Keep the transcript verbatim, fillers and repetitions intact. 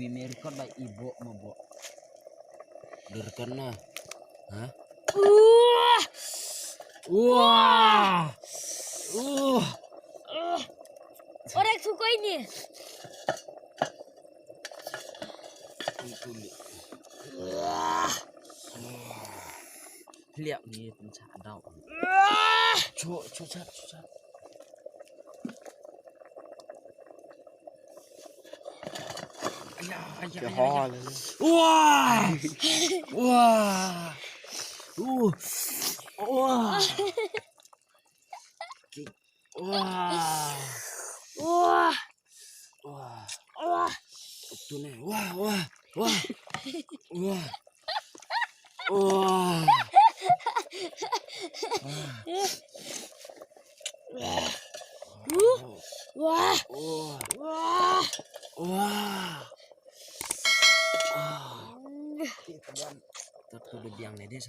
Pi me record ba i bo mo bo. Record na. Ha? Wah! Wah! Uh! Orek suka ini. Wah! Liak ni pun sa dau. Wah! Chu chu chat chu chat. Aya aya. Wah! Wah! Uh! Wah! Wah! Wah! Wah! Wah! Tu ne. Wah wah wah. Wah. Wah. Wah. Wah. Wah. Wah. Tapi biang ni dia.